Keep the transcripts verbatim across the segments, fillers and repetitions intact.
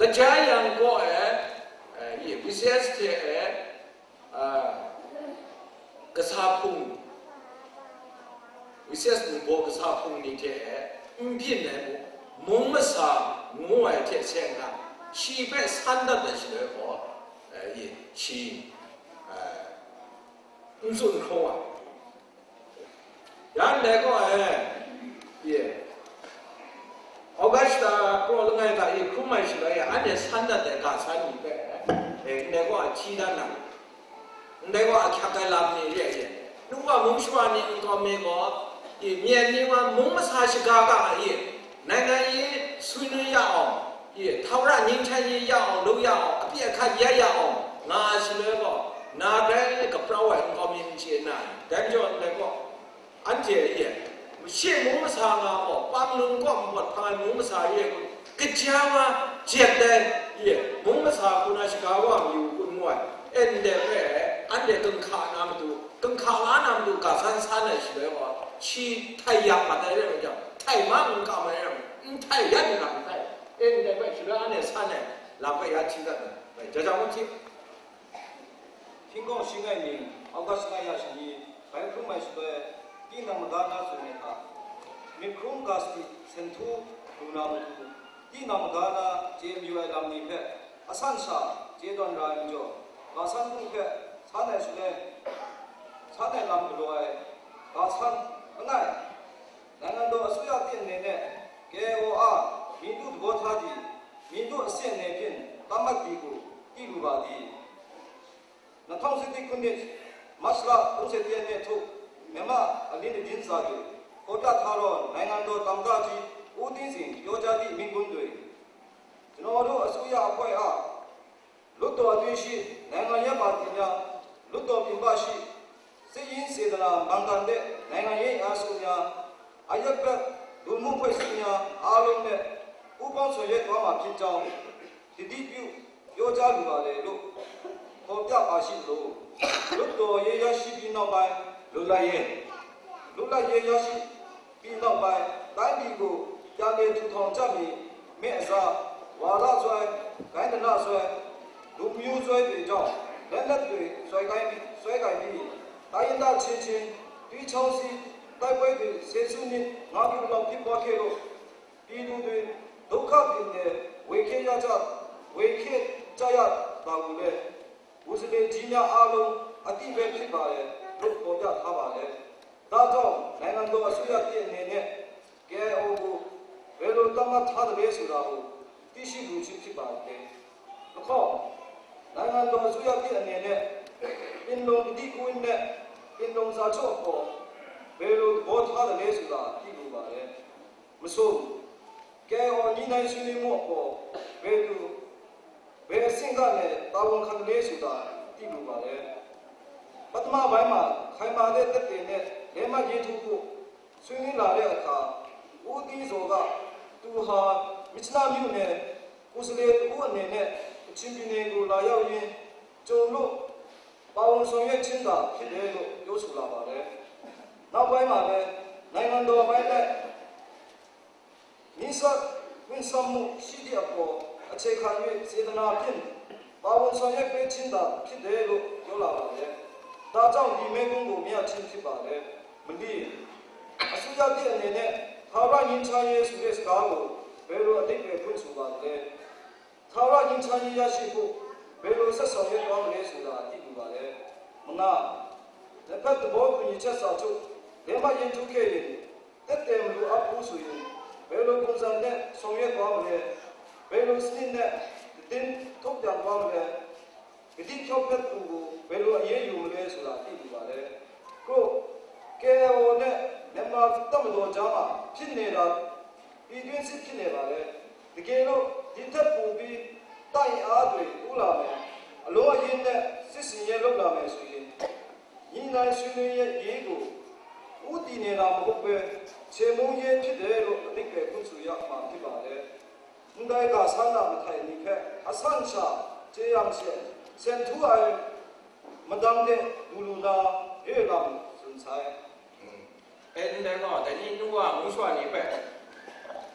Kaja yang gaw e, e, ye, V C S hte e, a, kasa hpung, V C S ningbaw kasa hpung ni hte e, n byin ai mu, mung masa ngu ai hte seng na, shi hpe san dat ai shaloi gaw, e, ye, shi, e, n tsun hkraw ai. Ya ndai gaw e, ye, Augusta kraw langai hta e hkrum ai shaloi e, anhte san dat ai ga san ni hpe, e, ndai gaw a hti dan na, ndai gaw a hkyak ai lam ni re ai ye. Nu wa mung shawa ni nkau mi gaw, e, myen ni wa mung masa shaga ga ai ye. Ngai ngai i swi nu ya awng, i htaw ra ning htan ye ya awng, lu ya awng, apyi ahkat ya ya awng, nga ai shaloi gaw, na grai kaprau ai nkau mi n chye na, dai majaw ndai gaw, anhte e, mashe mung masa nga gaw, pang lung kaw npawt hpang ai mung masa re ai kun, kaja wa jet ai, i mung masa hku na shaga wa mayu kun mu ai, e ndai hpe, anhte gunhka na matu, gunhka la na matu ga san san ai shaloi gaw, shi htai yak mat ai rai yang, htai ma n kam ai ram, n htai ya n kam ai, e ndai hpe shaloi anhte san ai lam hpe ya hti dat ai, bai, ja ja ngu hti. Htingkawng shi ngai ning, August ngai ya shani, bai hkrum ai shaloi, tinang maga na tsun ai hta, myit hkrum ga sadi, sen htu lu na matu, tinang maga na chye mayu ai lam ni hpe, asan sha chye tawn ra ai majaw, ga san hku hpe san ai shaloi, san ai lam galaw ai, ga san langai, Naingan daw asuya hte nne ne, K I O a, Mindu dabaw hta di, Mindu asin ne hpyin, tam mat di ku, ti lu ga di. Nahtawng siti hkun nit, March la, kungse tyen ne htuk, Myanmar alin adin za de, hkaw pya hta raw, naingan daw tam ga ji, u ting zing, yaw ja di, myit gun doi. Janaw lu asuya ahkoi a, Lutdaw atwi shi, naingan yan ma ting ya, lutdaw byin ba shi, Seying Sedana mangdan de naingan yan ya su nya, ayat bat, dun mu hpoi su nya, alum de, u bawng soi yet wa ma hpyin jang, didi pyu, pyaw ja lu ga le lu, hkaw pya pa shi lu, lutdaw ye ya shi pyi nau bai, lu lai ye, lu lai ye ya shi, Pyi nau bai, tai mi gaw, ya le htu htawng chyam mi, me aza, wa la zoi, gai dana zoi, dum yu zoi hte jawng, let let doi zoi gai mi, zoi gai mi, tai yin da hchin hchin, twi chau si, tai poi doi se su nit, nga pyi galaw hpyi bawt hte lu, pyi lu doi, duk hka byin de, woi hkye ya ja, woi hkye ja ya, da wu le, wu sa le ji mya a lung, a ti bai hpyi ba e, rup gaw ya hta ba e. ဒါကြောင့် နိုင်ငံတော်အစိုးရသစ်အနေနဲ့ K I O ကို ဘယ်လိုသတ်မှတ်ထားသလဲဆိုတာကို သိရှိမှုရှိဖြစ်ပါတယ်။ တစ်ခေါက် နိုင်ငံတော်အစိုးရသစ်အနေနဲ့ ပင်လုံကတိကဝတ်နဲ့ ပင်လုံစာချုပ်အပေါ် ဘယ်လိုသဘောထားသလဲဆိုတာ သိလိုပါတယ်။ မဆိုး K I O ညှိနှိုင်းဆွေးနွေးမှုအပေါ် ဘယ်လို ဘယ်အဆင့်ကနေ တာဝန်ခံသလဲဆိုတာ သိလိုပါတယ်။ ပထမပိုင်းမှာ ခိုင်မာတဲ့သက်သေနဲ့ လက်မှတ်ရေးထိုးဖို့ ဆွေးနွေးလာတဲ့အခါ ဦးသီးဇော်က သူဟာ မြစ်ချောင်းမြို့နယ် ကိုယ်စားလှယ်တစ်ဦးအနေနဲ့ ကချင်ပြည်နယ်ကို လာရောက်ရင်း ကျွန်တို့ ပါဝင်ဆောင်ရွက်ခြင်းသာဖြစ်တယ်လို့ ပြောဆိုလာပါတယ်။ နောက်ပိုင်းမှာလည်း နိုင်ငံတော်ပိုင်းနဲ့ နီးစပ်ဝင်ဆောင်မှုရှိသည့်အပေါ် အခြေခံ၍ စေတနာဖြင့် ပါဝင်ဆောင်ရွက်ပေးခြင်းသာဖြစ်တယ်လို့ ပြောလာပါတယ်။ ဒါကြောင့် ဒီမေးခွန်းကို မေးရခြင်းဖြစ်ပါတယ်။ မလီ အစိုးရသစ်အနေနဲ့ ထာဝရငြိမ်းချမ်းရေးဆိုတဲ့စကားကို ဘယ်လိုအဓိပ္ပာယ်ဖွင့်ဆိုပါသလဲ။ ထာဝရငြိမ်းချမ်းရေးရရှိဖို့ ဘယ်လိုဆက်ဆောင်ရွက်သွားမလဲဆိုတာ သိလိုပါတယ်။ မငါး နှစ်ဖက်သဘောတူညီချက်စာချုပ် လက်မှတ်ရေးထိုးခဲ့ရင် သက်သေမလိုအပ်ဘူးဆိုရင် ဘယ်လိုပုံစံနဲ့ ဆောင်ရွက်သွားမလဲ။ ဘယ်လိုစနစ်နဲ့ သတင်းထုတ်ပြန်သွားမလဲ။ ကတိဖျောက်ဖျက်သူကို ဘယ်လိုအရေးယူမလဲဆိုတာ သိလိုပါတယ်။ ကို K I O နဲ့ မြန်မာတပ်မတော်ကြားမှာ ဖြစ်နေတာ ပြည်တွင်းစစ်ဖြစ်နေပါတယ်။ တကယ်လို့ ဒီထက်ပိုပြီး တပ်အင်အားတွေတိုးလာမယ်၊ အလုံးအရင်းနဲ့ စစ်ဆင်ရေးလုပ်လာမယ်ဆိုရင် ညှိနှိုင်းဆွေးနွေးရေးကို ဦးတည်နေတာမဟုတ်ဘဲ ချေမှုန်းရေးဖြစ်တယ်လို့ အဓိပ္ပာယ်ဖွင့်ဆိုရမှာဖြစ်ပါတယ်။ မုန်တိုင်းက ဆန်းတာမထိုင်မီဖက် အဆန့်ချာ ကျေးရန်ချက် ဆယ်ထူးအိုင် မတန်းတဲ့ ဒူလူနာ ရေလမ်းစွန်ဆိုင် Ndai gaw, dai ni nu wa mung shawa ni hpe,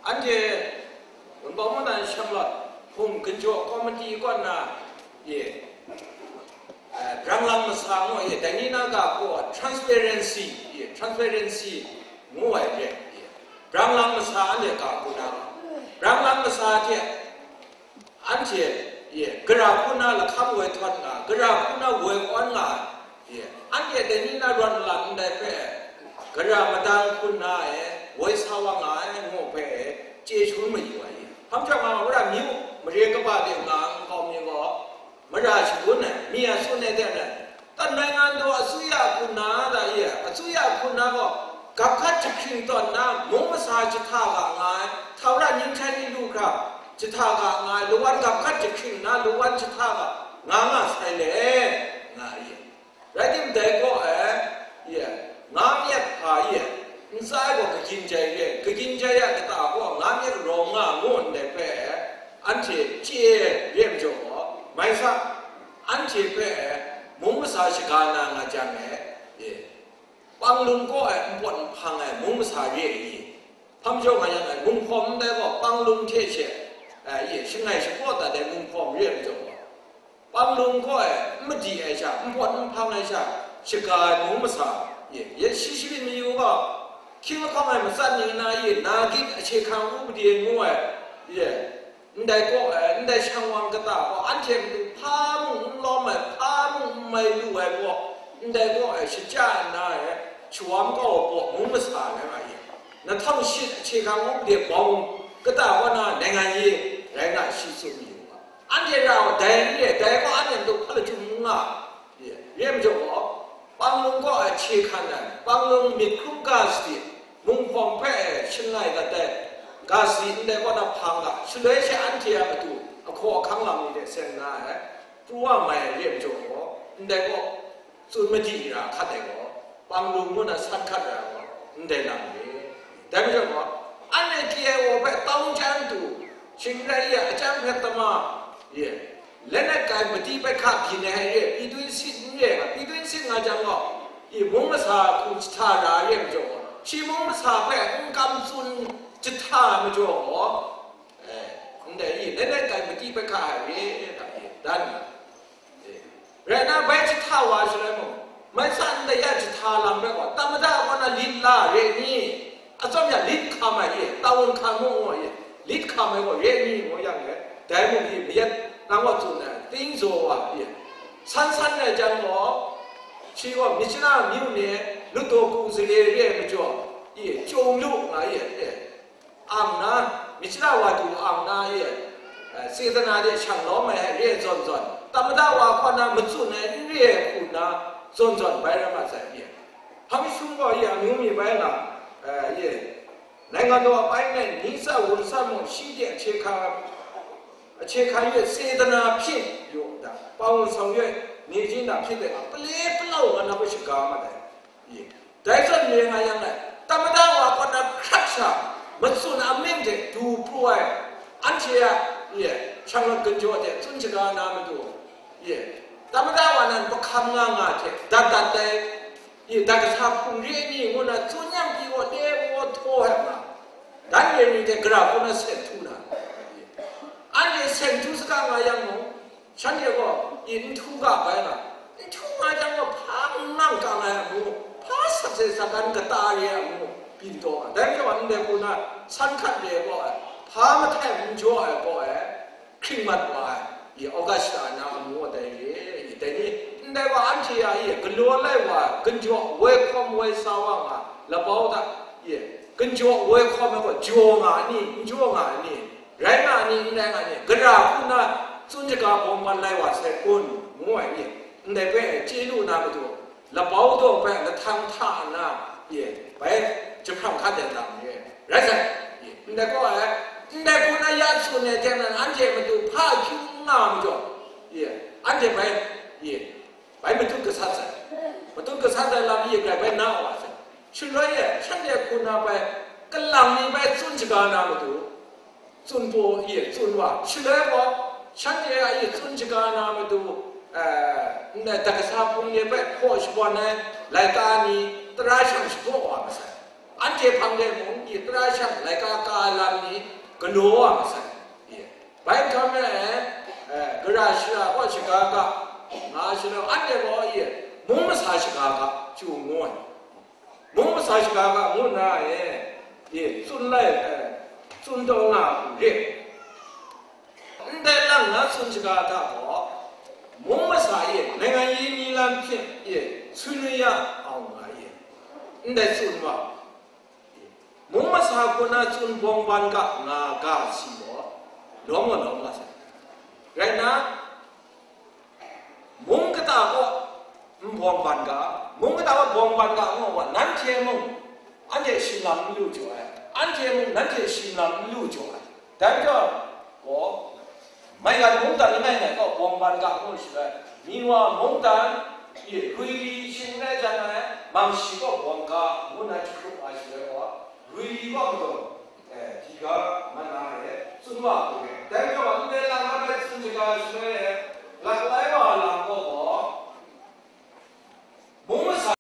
anhte Wunpawng mungdan shamlawt, Hkum Ginjaw Komiti kaw na, ye, eh, brang lang masa ngu, ye, dai ni na ga gaw transparency, ye, transparency ngu ai re, ye, brang lang masa anhte ga hku na, brang lang masa hte anhte, ye, gara hku na lahkam woi htawt nga, gara hku na woi kawn nga, ye, anhte dai ni na rawt nlam ndai hpe, gara madang hku na e, woi sa wa nga ai ngu hpe, chye shangun mayu ai, ye. Hpang chyawm nga, wora myu, mare kaba de nga nkau mi gaw, mara shangun ai, mi a tsun ai de ai, တနိုင်ငံတော်အစိုးရခုနသာ ye, အစိုးရခုနက gap hkat jahkring tawn na, mung masa jahta ga nga ai, ထာဝရငြိမ်းချမ်းရေးလူ့အခါ jahta ga nga ai, lawan gap hkat jahkring na, lawan jahta ga nga nga sai le, nga ye. Rai timung, dai gaw e, ye, nga myit hpa ye, ntsa gaw kagyin jai re, kagyin jai a kata gaw nga myit rawng nga ngu ndai hpe, anhte chye re majaw gaw, mai sa, anhte hpe mung masa shaga na nga jang e, ye, panglung kaw e npawt nhpang ai mung masa re i? Hpang jaw nga yang ai, munghkawm ndai gaw panglung hte she, eh, ye, shangai shapraw dat ai munghkawm re ai majaw gaw, panglung kaw e n madi ai sha, npawt nhpang ai sha, shaga ai mung masa, ye, ye, shi shabyin mayu gaw, hkying lahkawng ai matsat ni na, ye, na git ahkye hkang upadi ngu ai, ye, ndai kaw e, ndai shang wang kata gaw, anhte matu hpa mung n lawm ai, hpa mung n mai lu ai gaw, ndai kaw e, shachya nna e, shawam kau ai gaw, mung masa ai nga ye. နှစ်ထောင်ရှစ် အခြေခံဥပဒေဘောင် ကတဝန နိုင်ငံရေး ရင်းကရှိဆိုပြီးတော့ အန်တီရာဝဒိုင်ရဲ့ ဒိုင်ကအန်တီတို့ဖလချုံငါ ရင်းကျော် ပန်းလုံးကအခြေခံတယ် ပန်းလုံး မစ်ခုကစတီ မုံဖောင်ဖဲ ရှင်းလိုက်တဲ့ ကစတီ နဲ့ ကနဖန်က ရှလဲရှအန်တီရာမတူ အခေါ်အခန်းလာမိတဲ့ ဆယ်နာရီ ပူဝါမိုင် ရင်းကျော် နဲ့ က tsun madi ra hkat ai gaw, pang lung ngu na san hkat ra ai gaw, ndai lam re. Dai majaw gaw, anhte K I O hpe tau n chyang tu, shing rai ya, a chyang hpe tama, ye, လက်နက်ကိုင် ပဋိပက္ခ ပြည်နယ် ဟဲ့ ရဲ့ ပြည်တွင်းစစ် ရဲ့ ပြည်တွင်းစစ် ငါကြောင့်တော့ ဒီ မုံမဆာ ခု ချထားတာ ရဲ့ မကြော် ဒီ ရှီ မုံမဆာ ဖဲ အုံကမ် စွန် ချထား မကြော် ဒီ အဲ လက်နက်ကိုင် ပဋိပက္ခ ဟဲ့ ရဲ့ ဒါ ဒါ ဒါ ရတနာဘဲချစ်ထဝါဆိုလည်းမဟုတ် မဆန်တရားချစ်ထလာမဲ့ကွာ တမ္မတအကောနာလီလာရင်းနီး အစောမြလီခါမရဲ့ တာဝန်ခံမှုရောရဲ့ လီခါမရောရင်းနီးရောရမယ် ဒိုင်မုန်ဒီမရက် နောက်ဝတ်စုံနဲ့ တင်းစော်ဝါရဲ့ ဆန်းဆန်းနဲ့ကြောင့်တော့ ရှိတော့ မြစ်ချနာမြို့နယ် လွတ်တော်ကိုယ်စားလှယ်ရဲ့မကျော် ရဲ့ ကြုံလို့ငါရဲ့ အောင်နာ မြစ်ချနာဝါတူအောင်နာရဲ့ အဲ စေတနာတဲ့ ရှောင်လောမယ် ရဲစွန်စွန် တမ္မတဝါခွန်နာ မစွန်နဲ့ ရဲခုနာ စွန်စွန် ဘိုင်းရမတ်ဆိုင်ရဲ့ ဟမ်ရှုံးတော့ ရဲ့ အမျိုးမြေပိုင်းက အဲ ရဲ့ နိုင်ငံတော်အပိုင်းနဲ့ နီးစပ်ဝင်ဆက်မှုရှိတဲ့ အခြေခံ အခြေခံ၍ စေတနာဖြင့် ရောတာ ပါဝင်ဆောင်ရွက်နေခြင်းသာဖြစ်တဲ့ ပလဲပလောက်ငါနာ ပရှကာမတဲ့ ဒါဆိုရင်ငါရမ်းလိုက် တမ္မတဝါကနခရတ်ချာ မစွန်အမင်းတဲ့ ဒူပူဝဲ အန်ချေရ ရဲ့ ရှမ်းကကြောတဲ့ စွန်ချကာနာမတူ ရဲ့ တမ္မတဝါနံ ပခမ်းငါငါတဲ့ ဓာတ်တတ်တဲ့ ရဲ့ ဓာတ်ကစားပုံရိပ်အမည်ကို နစွန်ညံပြီးတော့ တဲဝေါ်ထိုးဟဲ့မှာ ဒါတွေနေတဲ့ ကြႃႇကိုနဆက်ထူးတာ အဲ့ဒီဆက်ထူးစကားငါရမ်းမို့ ရှမ်းတွေက အင်းထူးကပဲလား အင်းထူးမှကြောင့် ဖားမန့်ကလည်းအမှု ဖားဆက်ဆက်စကန်ကတားရဲ့အမှု ပြီးတော့ ဒါကြောင့် အင်းတွေက ဆန်းခတ်တယ်ပေါ့ ဖားမထဲမကြောက်ပေါ့ ခရစ်မတ်ပါ ဒီ August နာ အမှုအတိုင်းလေ ဒီနေ့ ဒါက အန်တီယာ ကလိုလိုက်ပါ ကကြောဝဲခွန်ဝဲစားပါ လပောက်တာ ကကြောဝဲခွန်မကော ကြောငါနီ ကြောငါနီ ရိုင်းမနီ အင်းတိုင်းကနီ ကြႃႇခုန စွန့်တကား ဘုံမလိုက်ဝါ ဆယ်ခုနစ် မိုးဝါနီ အင်းတိုင်းပဲ ကျေးဇူးနာမတူ လပောက်တော့ပဲ လထမ်းထနာ ရဲ့ ပဲ ဂျပန်ခတ်တဲ့တာ ရဲ့ ရိုင်းဆိုင် ရဲ့ အင်းတိုင်းကော အင်းတိုင်းခုန ရစွန့်နေတဲ့ နန်း အန်တီမတူ ဖားကျူးငါမကျော် ရဲ့ အန်တီပဲ ရဲ့ ဘယ်မတူကစားစံ မတူကစားစံ လာပြီး ရဲ့ ပဲ နားဝါစံ ရှုံးလို့ ရဲ့ ချက်တဲ့ခုနပဲ ကလမ်နေပဲ စွန့်တကားနာမတူ စွန့်ဖို့ ရဲ့ စွန့်ဝါ ရှုံးလို့ ပေါ့ ချက်တဲ့ ရဲ့ စွန့်တကားနာမတူ အဲ နဲ့ တက္ကသပုံရဲ့ပဲ ဖို့ရှ်ပေါ်နဲ့ လိုက်တာနီ တရႃးရှောင်ရှ်ပေါ်ဝါမဆိုင် အန်တီဖန်တဲ့မုံ ရဲ့ တရႃးရှောင် လိုက်ကားကားလမ်းနီ ကလိုဝါမဆိုင် ရဲ့ Bai hkam rai, eh, gara shara kaw shaga ga, nga shara anhte gaw, ye, mung masa shaga ga, chyu ngu ai. Mung masa shaga ga ngu nna, ye, ye, tsun lai, eh, tsun taw nga hku re. Ndai lang na tsun shaga hta gaw, mung masa e, langai yi ni lan hpyen e, swi nu ya au nga e, ndai tsun wa. Mung masa hku na tsun bawng ban ga nga ga si gaw, lawm gaw lawm nga sai. Rai nna, mung kata kaw n bawng ban ga, mung kata kaw bawng ban ga ngu wa, nanhte mung, anhte shinglam n lu jaw ai, anhte mung, nanhte shinglam n lu jaw ai. Dai majaw gaw, maigan mungdan langai ngai kaw bawng ban ga ngu shi ai. Meanwhile, mungdan, e, rui li shing rai jan ai, mang shi kaw bawng ga ngu na jahkrum ai shi ai gaw, rui li kaw madaw, eh, hti ga man na ai, tsun wa hku re. Dai majaw,